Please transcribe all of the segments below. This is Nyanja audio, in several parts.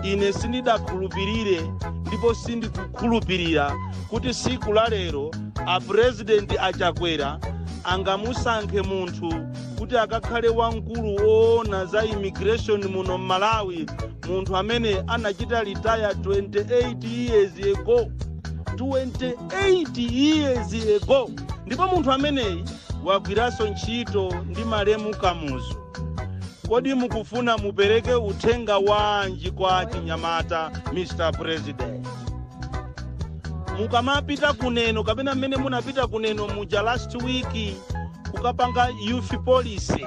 Ine sindidakhulupirire ndipo sindikukhulupirira kuti siku la lero apurezidenti Achakwera angamusankhe munthu kuti akakhale wamkulu woona za immigration muno m'Malawi, munthu amene anachita retire 28 years ago, 28 years ago. Ndipo munthu ameneyi wagwiranso ntchito ndi malemu Kamuzu. Kodi mukufuna mupereke uthenga wanji kwa achinyamata, Mr President, mukamapita kuneno kapena mmene munapita kuneno muja last week kukapanga youth policy?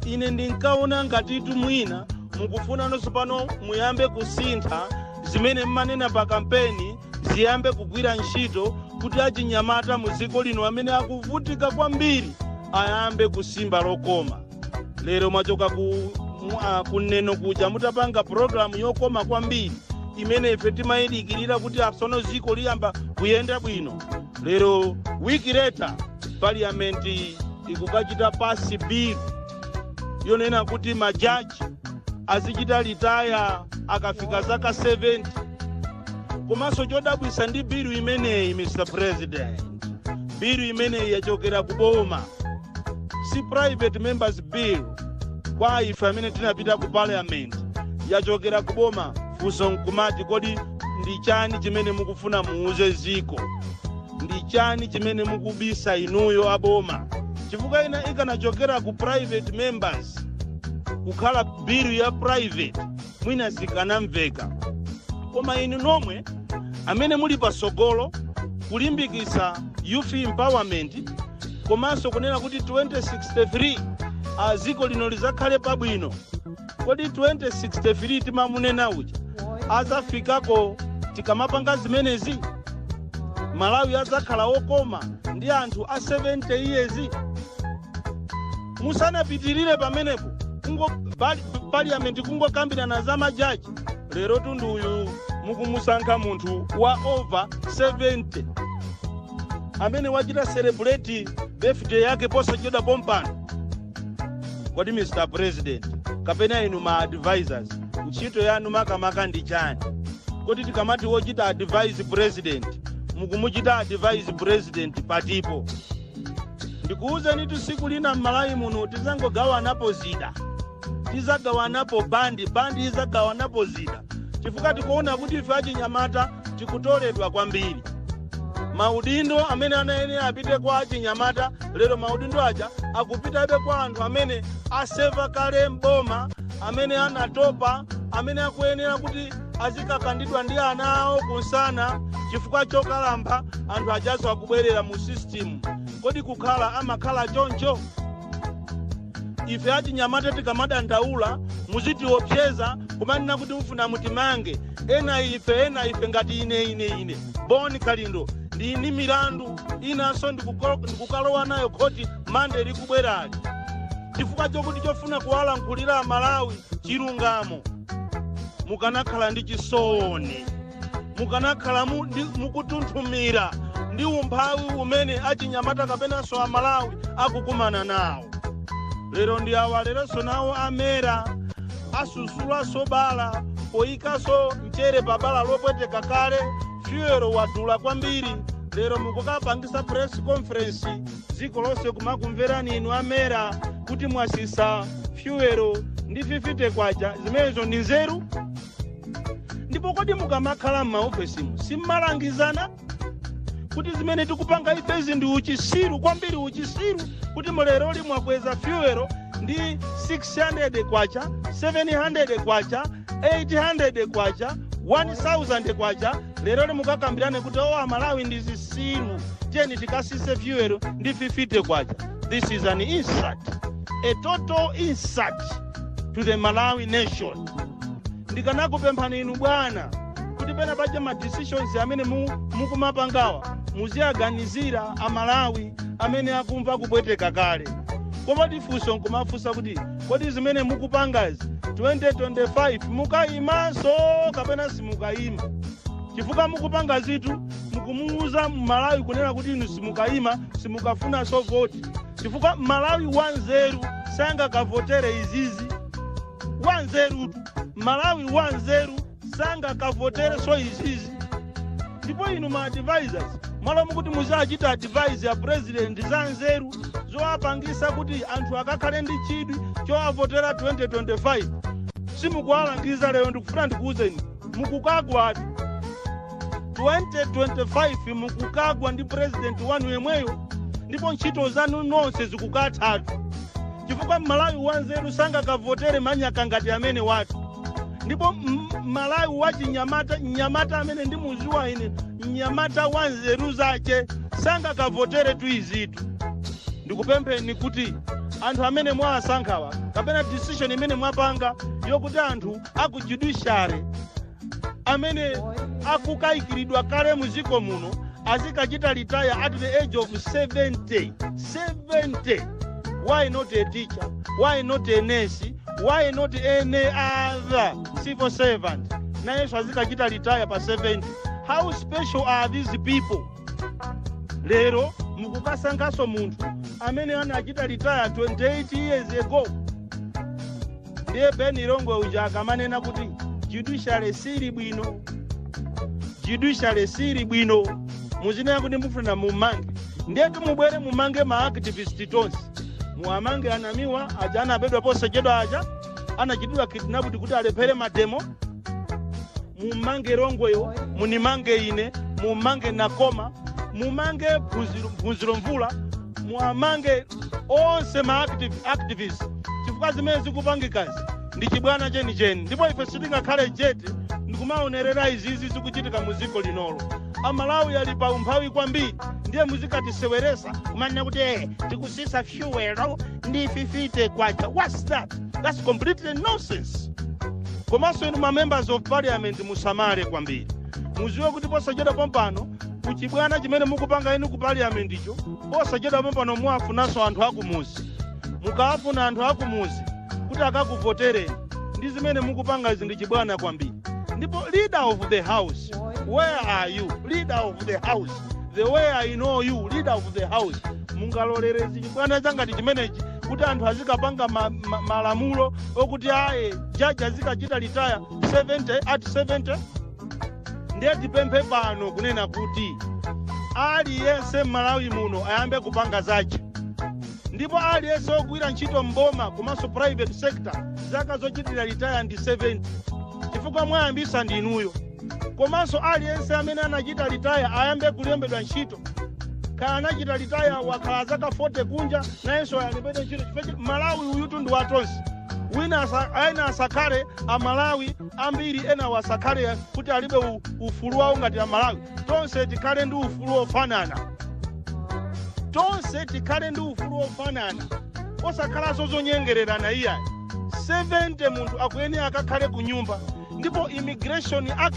Ine ndinkaona ngatitu mwina mukufuna nonso pano muyambe kusintha zimene mmanena pa kampeni, ziyambe kugwira ntchito kuti achinyamata mu dziko lino amene akuvutika kwambiri ayambe kusimba lokoma. Lero mwachoka kuneno kuja mutapanga pulogalamu yokoma kwambiri imene ife timayidikirira kuti apsono dziko liyamba kuyenda bwino. Lero, week later, parliament ikukachita pass bill yonena kuti majaji azichita retire akafika zaka 70. Komanso chodabwisa ndi bill imeneyi, Mr President, bill imeneyi yachokera ku boma, si private members bill kwa ife amene tinapita ku parliament, yachokera ku boma. Funso nkumati, kodi ndi chani chimene mukufuna muuze ziko? Ndi chani chimene mukubisa inuyo aboma? Chifukwa ina ikanachokera ku private members, kukhala bill ya private, mwina zikanamveka. Koma inu nomwe amene muli pasogolo kulimbikitsa youth empowerment, komanso kunena kuti 2063 aziko lino lizakhale pabwino, kodi 2063 timamunena uja azafikako tikamapanga zimenezi? Malawi adzakhala okoma ndi anthu a 70 years? Musanapitirire pamenepo, kungo parliament kungokambirana za majaji, lero tundu uyu mukumusankha munthu wa over 70 amene wachita celebrate birthday yake posachedwa pompano. Kodi Mr President kapena inu ma advisors, ntchito yanu makamaka ndi chani? Kodi tikamati wochita advise president, mukumuchita advise president patipo? Ndikuwuzeni, tsiku lina m'Malawi muno tizangogawanapo zida, tizagawanapo bandi, bandi izagawanapo zida, chifukwa tikuona kuti ife achinyamata tikutoledwa kwambiri. Maudindo amene anayenera apite kwa achinyamata, lero maudindo aja akupitabe kwa anthu amene aseva kale mboma, amene anatopa, amene akuyenera kuti azikakandidwa ndi ana awo kunsana chifukwa chokalamba. Anthu ajaso akubwerera mu system. Kodi kukhala amakhala choncho? Ife achinyamata tikamadandaula muzitiopseza, kumanena kuti mufuna mutimange. Ena ife ngati ine Bon Kalindo, ndini milandu inanso ndikukalowa nayo khoti Mande likubwerali chifukwa chokuti chofuna kuwalankhulira Amalawi chilungamo. Mukanakhala ndi chisoni, mukanakhala mukutunthumira ndi umphawi umene achinyamata kapenanso Amalawi akukumana nawo lero. Ndi awa leronso nawo amera asusulanso bala poyikanso mchere pa bala lopweteka kale. Fuel wadula kwambiri. Lero mukukapangisa press conference, dziko lonse kumakumverani inu amera kuti mwasisa fuel ndi 50 kwacha. Zimenezo ndi nzeru? Ndipo kodi mukamakhala m'maofesimu simmalangizana kuti zimene tikupanga ifezi ndi uchisiru kwambiri, uchisiru, kuti muleroli mwakweza fuel ndi 600 kwacha, 700 kwacha, 800 kwacha, 1000 kwacha. Lero limukakambirane kuti o, Amalawi ndi zisilu, tiyeni tikasise fuel ndi 50 kwacha. This is an insult, a total insult to the Malawi nation. Ndikanakupemphani inu bwana kuti pena paja ma decisions amene mukumapangawa muziyaganizira Amalawi amene akumva kupweteka kale. Koma tifunso nkumafunsa kuti, kodi zimene mukupangazi, 2025 mukayimanso kapena simukayima? Chifukwa mukupanga zitu, mukumuuza Mmalawi kunena kuti inu simukayima, simukafunanso voti, chifukwa Malawi wanzeru sangakavotere izizi. Wanzerutu, Malawi wanzeru sangakavotere so izizi. Ndipo inu ma advisors, mwalo mukuti muzachita advise ya president za nzeru zowapangisa kuti anthu akakhale ndi chidwi chowavotera 2025, simukuwalangiza. Lero ndikufuna ndikuwuzeni, mukukagwatu. 2025 mukukagwa ndi president wanu yemweyo, ndipo ntchito zanu nonse zikukathatu, chifukwa Malawi wanzeru sangakavotere manyaka ngati amene watu. Ndipo Malawi wachinyamata, mnyamata amene ndimuziwa ine, mnyamata wa nzeru zace, sangakavotere tu izitu. Ndikupempheni kuti anthu amene mwawasankhawa, kapena decision imene mwapanga yokuti anthu aku judiciary amene akukayikiridwa kale muziko muno azikachita retire at the age of 70, 70, why not a teacher? Why not a nurse? Why not any other civil servant nayenso azikachita retire pa 70? How special are these people? Lero mukukasankhaso munthu amene anachita retire 28 years ago. Ndiye Beni Longwe uja akamanena kuti judiciary sili bwino, judiciary sili bwino, muzinena kuti mufuna mumange. Ndiye timubwere mumange ma activist tonse, muwamange anamiwa aja anabedwa posachedwa, aja anachitidwa kidnapped kuti alephere mademo, mumange Longweyo, munimange ine, mumange Nakoma, mumange Phunziro Mvula, muwamange onse ma activists, chifukwa zimene zikupangikazi ndi chibwana chenicheni. Ndipo ife sitingakhale chete ndikumaonerera izizi zikuchitika mu dziko linolo. Amalawi ali pa umphawi kwambiri, ndiye muzikatiseweresa kumanena kuti tikusisa fuel ndi 50 kwacha. What's that? That's completely nonsense. Komanso inu ma members of parliament, musamale kwambiri. Muziwe kuti posachedwa pompano, kuchibwana chimene mukupanga inu ku parliament icho, posachedwa pompano muwafunanso anthu akumuzi. Mukawafuna anthu akumuzi kuti akakuvotereni ndi zimene mukupanga izi, ndi chibwana kwambiri. Ndipo leader of the house, where are you? Leader of the house, the way I know you, leader of the house, mungalolere chibwana changati chimenechi kuti anthu azikapanga malamulo okuti aye, jaji azikachita retire 70, at 70? Ndiye tipemphe pano kunena kuti aliyense m'Malawi muno ayambe kupanga zace, ndipo aliyense ogwira ntchito mboma komanso private sector, zaka zochitira retire ndi 70, chifukwa mwayambisa ndi inuyo. Komanso aliyense amene anachita retire ayambe kulembedwa ntchito. Kaya anachita retire, wakhala zaka 40 kunja, nayenso ayalembedwe ntchito, chifukwa Malawi uyutu ndi watonse. Wina ena asakhale Amalawi ambiri, ena wasakhale kuti alibe ufulu wawo ngati Amalawi. Tonse tikhale ndi ufulu ofanana, tonse tikhale ndi ufulu ofanana, osakhalanso zonyengererana iyayi. 70 munthu akuyenera akakhale ku nyumba. Ndipo Immigration Act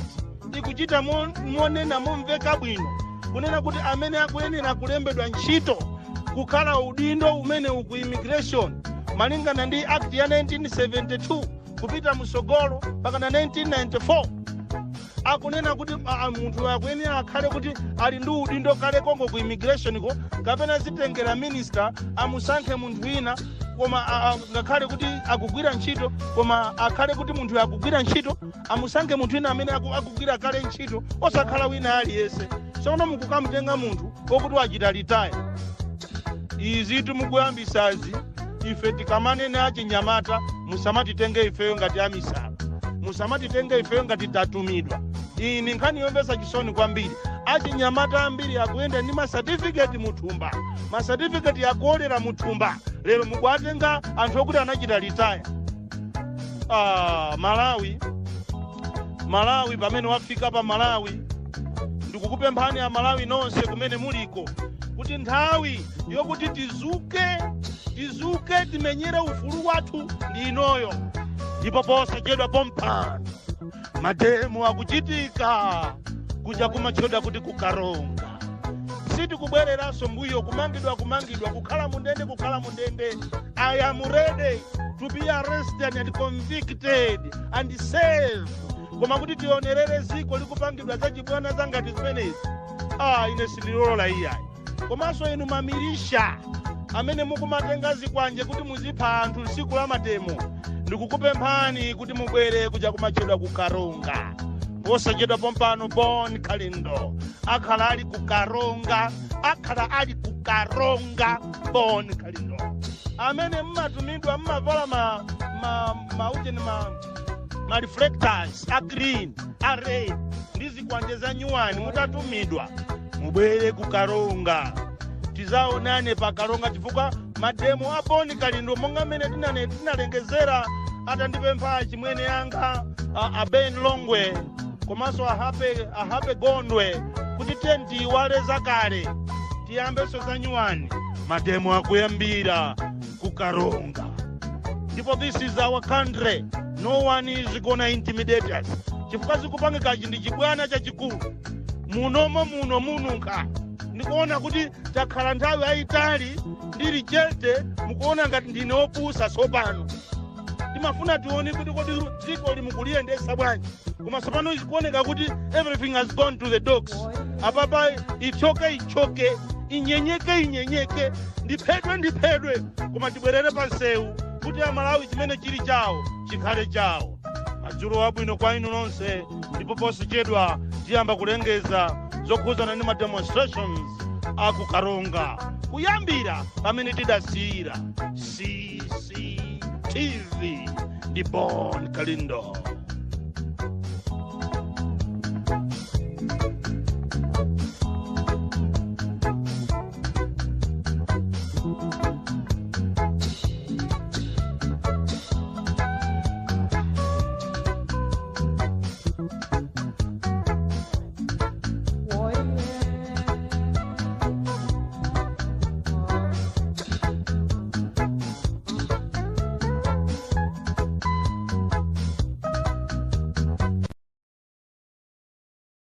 ikuchita monena momveka bwino kunena kuti amene akuyenera kulembedwa ntchito kukhala udindo umene uku immigration, malingana ndi act ya 1972 kupita msogolo mpaka na 1994, akunena kuti munthu akuyenera akhale kuti ali ndi udindo kale kongo ku immigration ko, kapena zitengera minister amusankhe munthu wina, koma ngakhale kuti akugwira ntchito, koma akhale kuti munthu akugwira ntchito, amusankhe munthu wina amene akugwira kale ntchito, osakhala wina aliyense. Tsono mukukamutenga munthu wokuti wachita retire. Izi timukuyambisazi, ife tikamanene achinyamata, musamatitenge ifeyo ngati amisala, musamatitenge ifeyo ngati tatumidwa. Iyi ni nkhani yomvetsa chisoni kwambiri. Achinyamata ambiri akuyenda ndi masatifiketi muthumba, masatifiketi akuolera muthumba. Lero mukuatenga anthu okuti anachita retire. Ah, Malawi, Malawi. Malawi pamene wafika pa Malawi, ndikukupemphani Amalawi nonse kumene muliko kuti nthawi yokuti tizuke, tizuke, timenyere ufulu wathu ndi inoyo. Ndipo posachedwa pompano mademo akuchitika kuja kumatchedwa kuti kuKaronga. Sitikubwereranso mbuyo. Kumangidwa, kumangidwa, kukhala mundende, kukhala mundende, I am ready to be arrested and convicted and saved. Koma kuti tionerere ziko likupangidwa zachibwana zangati zimenezi, ah, ine sindilola iyayi. Komanso inu mamilisha amene mukumatenga zikwanje kuti muzipha anthu tsiku la mademo, ndikukupemphani kuti mubwere kuja kumatchedwa kuKaronga posachedwa pompano. Bon Kalindo akhala ali kuKaronga, akhala ali kuKaronga Bon Kalindo. Amene mmatumidwa, mmavala ma maujeni, ma reflectors a green, a red ndi zikwanje za nyuwani, mutatumidwa mubwere kuKaronga, tizaonane pa Karonga, chifukwa mademo a Bon Kalindo, monga mmene tinalengezera atandipempha chimwene yanga a Ben Longwe komanso ahape Gondwe kuti tiye tiyiwale zakale, tiyambenso za nyuwani, mademo akuyambira kuKaronga. Ndipo this is our country, no one is gonna intimidate us, chifukwa zikupangikachi ndi chibwana chachikulu. Munomo muno mununkha. Ndikuona kuti takhala nthawi yayitali ndili chete, mukuona ngati ndine opusa. Tsopano timafuna tione kuti kodi dziko limukuliyendesa bwanji, koma tsopano zikuoneka kuti everything has gone to the dogs. Apapa ichoke, ichoke, inyenyeke, inyenyeke, ndiphedwe, ndiphedwe, koma tibwerere pa nsewu kuti Amalawi chimene chili chawo chikhale chawo. Madzulo abwino kwa inu nonse. Ndipo posachedwa tiyamba kulengeza zokhuzana ndi ma demonstrations akuKaronga kuyambira pamene tidasiyira. CCTV ndi Bon Kalindo.